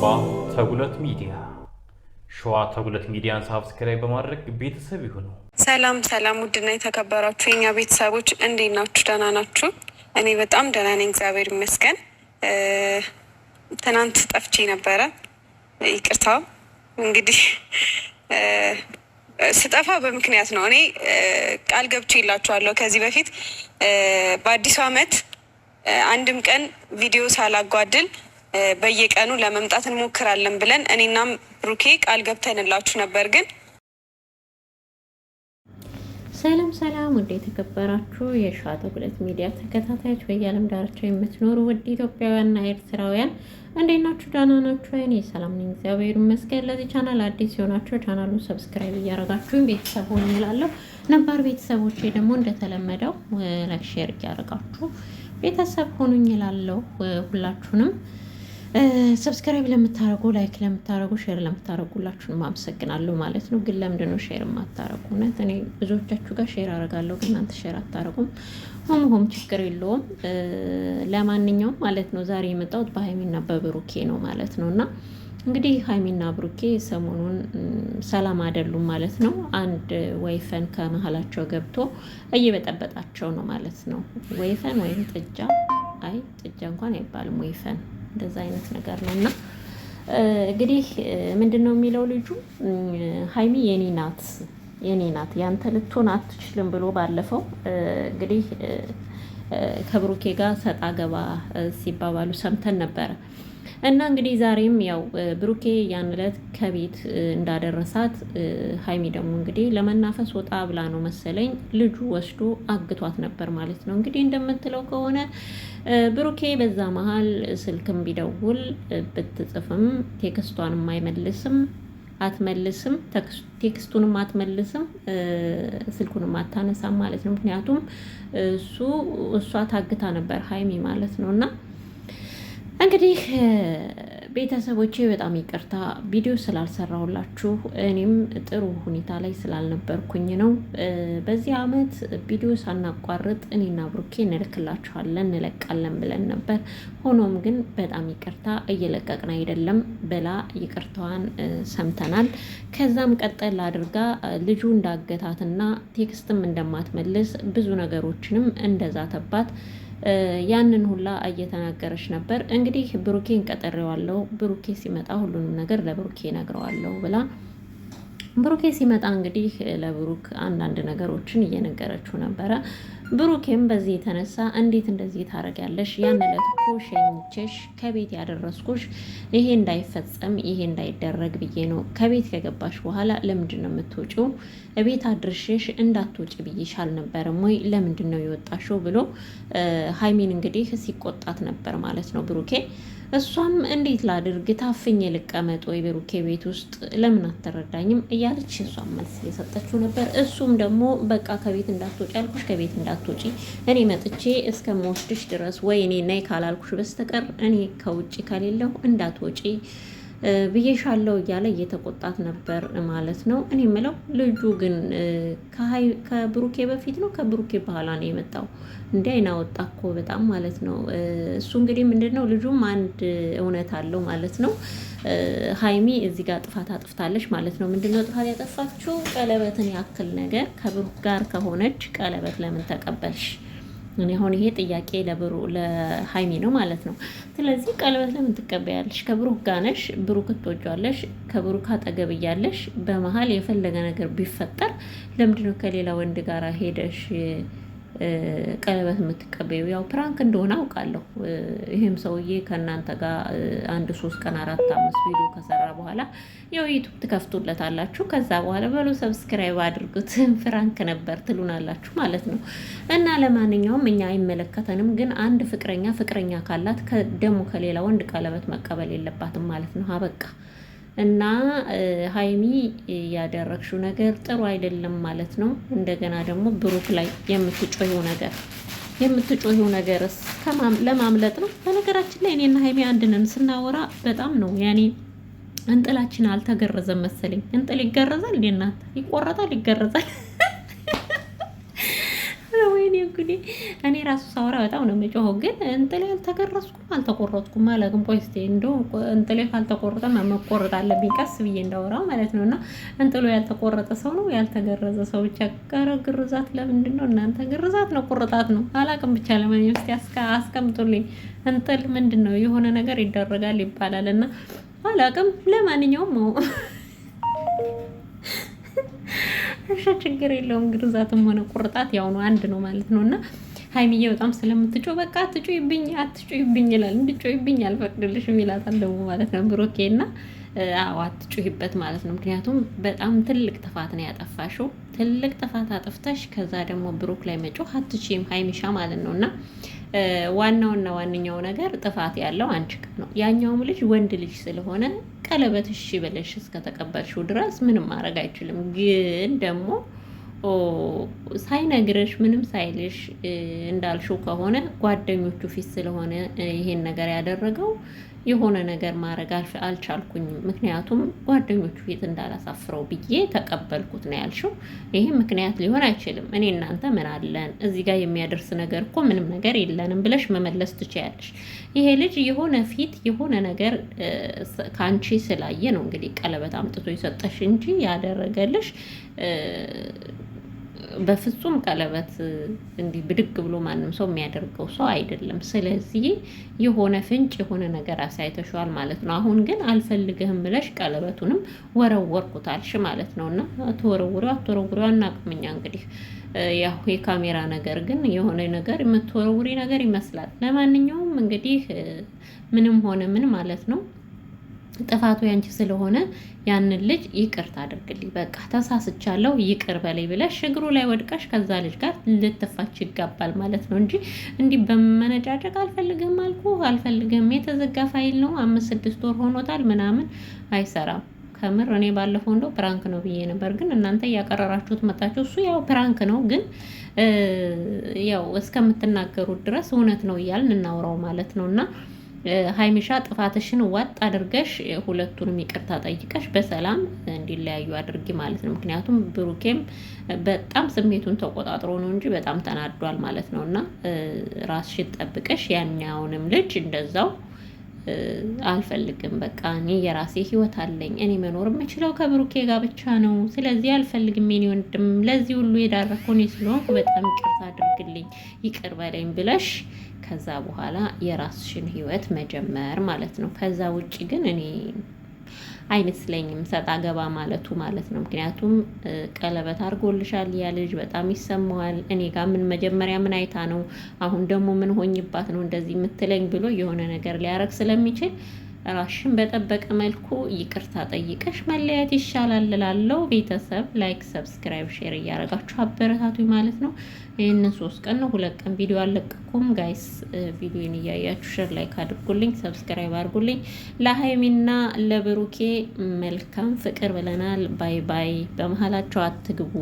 አባ ተጉለት ሚዲያ። ሸዋ ተጉለት ሚዲያን subscribe በማድረግ ቤተሰብ ይሁኑ። ሰላም ሰላም፣ ውድና የተከበራችሁ የኛ ቤተሰቦች እንዴት ናችሁ? ደህና ናችሁ? እኔ በጣም ደህና ነኝ፣ እግዚአብሔር ይመስገን። ትናንት ጠፍቼ ነበረ፣ ይቅርታ። እንግዲህ ስጠፋ በምክንያት ነው። እኔ ቃል ገብቼ ይላችኋለሁ ከዚህ በፊት በአዲሱ ዓመት አንድም ቀን ቪዲዮ ሳላጓድል በየቀኑ ለመምጣት እንሞክራለን ብለን እኔናም ብሩኬ ቃል ገብተንላችሁ ነበር ግን ሰላም ሰላም፣ ውድ የተከበራችሁ የሸዋ ተጉለት ሚዲያ ተከታታዮች በየዓለም ዳርቻ የምትኖሩ ውድ ኢትዮጵያውያንና ኤርትራውያን እንዴት ናችሁ? ደህና ናችሁ? እኔ ሰላም ነኝ፣ እግዚአብሔር ይመስገን። ለዚህ ቻናል አዲስ የሆናችሁ ቻናሉን subscribe እያደረጋችሁ ቤተሰብ ሆኑ እላለሁ። ነባር ቤተሰቦቼ ደግሞ እንደተለመደው like፣ share እያደረጋችሁ ቤተሰብ ሆኑኝ እላለሁ። ሁላችሁንም subscribe ለምታደርጉ፣ like ለምታደርጉ፣ share ለምታደርጉ ሁላችሁንም አመሰግናለሁ ማለት ነው። ግን ለምንድን ነው share የማታደርጉ? እውነት እኔ ብዙዎቻችሁ ጋር share አደርጋለሁ፣ ግን እናንተ share አታደርጉም። ሆም ሆም ችግር የለውም። ለማንኛውም ማለት ነው ዛሬ የመጣሁት በሀይሚና በብሩኬ ነው ማለት ነው። እና እንግዲህ ሀይሚና ብሩኬ ሰሞኑን ሰላም አይደሉም ማለት ነው። አንድ ወይፈን ከመሀላቸው ገብቶ እየበጠበጣቸው ነው ማለት ነው። ወይፈን ወይም ጥጃ፣ አይ ጥጃ እንኳን አይባልም፣ ወይፈን እንደዛ አይነት ነገር ነው። እና እንግዲህ ምንድን ነው የሚለው ልጁ፣ ሀይሚ የኔ ናት፣ የኔ ናት፣ ያንተ ልትሆን አትችልም ብሎ ባለፈው እንግዲህ ከብሩኬ ጋር ሰጣ ገባ ሲባባሉ ሰምተን ነበረ። እና እንግዲህ ዛሬም ያው ብሩኬ ያን ዕለት ከቤት እንዳደረሳት ሀይሚ ደግሞ እንግዲህ ለመናፈስ ወጣ ብላ ነው መሰለኝ ልጁ ወስዶ አግቷት ነበር ማለት ነው። እንግዲህ እንደምትለው ከሆነ ብሩኬ በዛ መሀል ስልክም ቢደውል ብትጽፍም text ቷንም አይመልስም፣ አትመልስም፣ text ኡንም አትመልስም፣ ስልኩንም አታነሳም ማለት ነው። ምክንያቱም እሱ እሷ ታግታ ነበር ሀይሚ ማለት ነው። እና እንግዲህ ቤተሰቦቼ በጣም ይቅርታ ቪዲዮ ስላልሰራሁላችሁ እኔም ጥሩ ሁኔታ ላይ ስላልነበርኩኝ ነው። በዚህ አመት ቪዲዮ ሳናቋርጥ እኔና ብሩኬ እንልክላችኋለን እንለቃለን ብለን ነበር። ሆኖም ግን በጣም ይቅርታ እየለቀቅን አይደለም ብላ ይቅርታዋን ሰምተናል። ከዛም ቀጠል አድርጋ ልጁ እንዳገታትና text ም እንደማትመልስ ብዙ ነገሮችንም እንደዛተባት ያንን ሁላ እየተናገረች ነበር። እንግዲህ ብሩኬን ቀጠሬዋለሁ፣ ብሩኬ ሲመጣ ሁሉንም ነገር ለብሩኬ እነግረዋለሁ ብላ ብሩኬ ሲመጣ እንግዲህ ለብሩክ አንዳንድ ነገሮችን እየነገረችው ነበረ። ብሩኬም በዚህ የተነሳ እንዴት እንደዚህ ታደርጊያለሽ? ያን ዕለት እኮ ሸኝቼሽ ከቤት ያደረስኩሽ ይሄ እንዳይፈጸም ይሄ እንዳይደረግ ብዬ ነው። ከቤት ከገባሽ በኋላ ለምንድን ነው የምትወጪው? ቤት አድርሼሽ እንዳትወጪ ብዬሽ አልነበረም ወይ? ለምንድን ነው የወጣሽው? ብሎ ሀይሚን እንግዲህ ሲቆጣት ነበር ማለት ነው ብሩኬ። እሷም እንዴት ላድርግ፣ ታፍኜ ልቀመጥ ወይ ብሩኬ ቤት ውስጥ ለምን አትረዳኝም? እያለች እሷም መልስ እየሰጠችው ነበር። እሱም ደግሞ በቃ ከቤት እንዳትወጪ አልኩሽ፣ ከቤት እንዳትወጪ እኔ መጥቼ እስከምወስድሽ ድረስ ወይ እኔ ነይ ካላልኩሽ በስተቀር እኔ ከውጭ ከሌለሁ እንዳትወጪ ብዬሻለው እያለ እየተቆጣት ነበር ማለት ነው። እኔ የምለው ልጁ ግን ከብሩኬ በፊት ነው ከብሩኬ በኋላ ነው የመጣው? እንዲህ አይና ወጣ እኮ በጣም ማለት ነው። እሱ እንግዲህ ምንድን ነው ልጁም አንድ እውነት አለው ማለት ነው። ሀይሚ እዚህ ጋር ጥፋት አጥፍታለች ማለት ነው። ምንድን ነው ጥፋት ያጠፋችው? ቀለበትን ያክል ነገር ከብሩክ ጋር ከሆነች ቀለበት ለምን ተቀበልሽ? እኔ አሁን ይሄ ጥያቄ ለብሩ ለሀይሚ ነው ማለት ነው። ስለዚህ ቀለበት ለምን ትቀበያለሽ? ከብሩክ ጋር ነሽ፣ ብሩክ ትወጇለሽ፣ ከብሩክ አጠገብ እያለሽ በመሀል የፈለገ ነገር ቢፈጠር ለምንድነው ከሌላ ወንድ ጋር ሄደሽ ቀለበት የምትቀበዩ? ያው prank እንደሆነ አውቃለሁ። ይህም ሰውዬ ከእናንተ ጋር አንድ 3 ቀን 4 5 ቪዲዮ ከሰራ በኋላ ያው ዩቱብ ትከፍቱለታላችሁ። ከዛ በኋላ በሉ subscribe አድርጉት፣ prank ነበር ትሉናላችሁ ማለት ነው። እና ለማንኛውም እኛ አይመለከተንም፣ ግን አንድ ፍቅረኛ ፍቅረኛ ካላት ደግሞ ከሌላ ወንድ ቀለበት መቀበል የለባትም ማለት ነው። አበቃ። እና ሀይሚ ያደረግሽው ነገር ጥሩ አይደለም ማለት ነው። እንደገና ደግሞ ብሩክ ላይ የምትጮሂው ነገር የምትጮሂው ነገርስ ለማምለጥ ነው። በነገራችን ላይ እኔና ሀይሚ አንድ ነን ስናወራ በጣም ነው ያኔ እንጥላችን አልተገረዘም መሰለኝ። እንጥል ይገረዛል እንዴ እናንተ? ይቆረጣል፣ ይገረዛል። ወይኔ ጉዴ! ጉዴ! እኔ ራሱ ሳወራ በጣም ነው የምጮኸው። ግን እንጥሌ አልተገረዝኩም አልተቆረጥኩም አላውቅም። ቆይ እስኪ እንደው እንጥሌ ካልተቆረጠ መቆረጥ አለብኝ ቀስ ብዬ እንዳወራው ማለት ነው። እና እንጥሎ ያልተቆረጠ ሰው ነው ያልተገረዘ ሰው ብቻ። ቀረ ግርዛት ለምንድን ነው እናንተ? ግርዛት ነው ቁርጣት ነው አላውቅም። ብቻ ለማንኛውም እስኪ አስቀምጡልኝ። እንጥል ምንድን ነው? የሆነ ነገር ይደረጋል ይባላል እና አላውቅም። ለማንኛውም እሺ ችግር የለውም። ግርዛትም ሆነ ቁርጣት ያው ነው፣ አንድ ነው ማለት ነው። እና ሀይሚዬ በጣም ስለምትጮህ በቃ አትጮይብኝ፣ አትጮይብኝ ይላል። እንድጮይብኝ አልፈቅድልሽም ይላታል ደግሞ ማለት ነው ብሩኬ እና አዎ አትጩሂበት ማለት ነው። ምክንያቱም በጣም ትልቅ ጥፋት ነው ያጠፋሽው። ትልቅ ጥፋት አጥፍተሽ ከዛ ደግሞ ብሩክ ላይ መጮህ አትችይም ሀይሚሻ ማለት ነው። እና ዋናውና ዋነኛው ነገር ጥፋት ያለው አንቺ ጋ ነው። ያኛውም ልጅ ወንድ ልጅ ስለሆነ ቀለበት እሺ ብለሽ እስከተቀበልሽው ድረስ ምንም ማድረግ አይችልም። ግን ደግሞ ሳይነግርሽ ምንም ሳይልሽ እንዳልሽው ከሆነ ጓደኞቹ ፊት ስለሆነ ይሄን ነገር ያደረገው የሆነ ነገር ማድረግ አልቻልኩኝም፣ ምክንያቱም ጓደኞቹ ፊት እንዳላሳፍረው ብዬ ተቀበልኩት ነው ያልሽው። ይሄ ምክንያት ሊሆን አይችልም። እኔ እናንተ ምን አለን እዚህ ጋር የሚያደርስ ነገር እኮ ምንም ነገር የለንም ብለሽ መመለስ ትችያለሽ። ይሄ ልጅ የሆነ ፊት የሆነ ነገር ከአንቺ ስላየ ነው እንግዲህ ቀለበት አምጥቶ የሰጠሽ እንጂ ያደረገልሽ በፍጹም ቀለበት እንዲህ ብድግ ብሎ ማንም ሰው የሚያደርገው ሰው አይደለም። ስለዚህ የሆነ ፍንጭ የሆነ ነገር አሳይተሸዋል ማለት ነው። አሁን ግን አልፈልግህም ብለሽ ቀለበቱንም ወረወርኩታልሽ ማለት ነው። እና ትወረውሪው አትወረውሪው አናውቅም እኛ እንግዲህ ያው የካሜራ ነገር ግን የሆነ ነገር የምትወረውሪ ነገር ይመስላል። ለማንኛውም እንግዲህ ምንም ሆነ ምን ማለት ነው ጥፋቱ ያንቺ ስለሆነ ያንን ልጅ ይቅርታ አድርግልኝ፣ በቃ ተሳስቻለሁ፣ ይቅር በለኝ ብለሽ እግሩ ላይ ወድቀሽ ከዛ ልጅ ጋር ልትፋች ይገባል ማለት ነው እንጂ እንዲህ በመነጫጨቅ አልፈልግህም አልኩ አልፈልግህም፣ የተዘጋ ፋይል ነው፣ 5 6 ወር ሆኖታል ምናምን አይሰራም። ከምር እኔ ባለፈው እንደው prank ነው ብዬ ነበር፣ ግን እናንተ እያቀረራችሁት መጣችሁ። እሱ ያው prank ነው፣ ግን ያው እስከምትናገሩት ድረስ እውነት ነው እያልን እናውራው ማለት ነው። እና ሀይሚሻ ጥፋትሽን ዋጥ አድርገሽ ሁለቱንም ይቅርታ ጠይቀሽ በሰላም እንዲለያዩ አድርጊ ማለት ነው። ምክንያቱም ብሩኬም በጣም ስሜቱን ተቆጣጥሮ ነው እንጂ በጣም ተናዷል ማለት ነው። እና ራስሽን ጠብቀሽ ያኛውንም ልጅ እንደዛው አልፈልግም፣ በቃ እኔ የራሴ ህይወት አለኝ፣ እኔ መኖር የምችለው ከብሩኬ ጋር ብቻ ነው። ስለዚህ አልፈልግም የኔ ወንድም፣ ለዚህ ሁሉ የዳረከው እኔ ስለሆንኩ በጣም ይቅርታ አድርግልኝ፣ ይቅር በለኝ ብለሽ ከዛ በኋላ የራስሽን ህይወት መጀመር ማለት ነው። ከዛ ውጭ ግን እኔ አይመስለኝም ሰጣ ገባ ማለቱ ማለት ነው። ምክንያቱም ቀለበት አድርጎልሻል ያ ልጅ በጣም ይሰማዋል። እኔ ጋር ምን መጀመሪያ ምን አይታ ነው አሁን ደግሞ ምን ሆኝባት ነው እንደዚህ የምትለኝ ብሎ የሆነ ነገር ሊያረግ ስለሚችል ራስሽን በጠበቀ መልኩ ይቅርታ ጠይቀሽ መለያየት ይሻላል እላለሁ። ቤተሰብ like፣ subscribe፣ share እያደረጋችሁ አበረታቱኝ ማለት ነው። ይህንን 3 ቀን ነው 2 ቀን ቪዲዮ አልለቀኩም guys። ቪዲዮን እያያችሁ share like አድርጉልኝ፣ subscribe አድርጉልኝ። ለሀይሚና ለብሩኬ መልካም ፍቅር ብለናል። Bye bye። በመሀላቸው አትግቡ።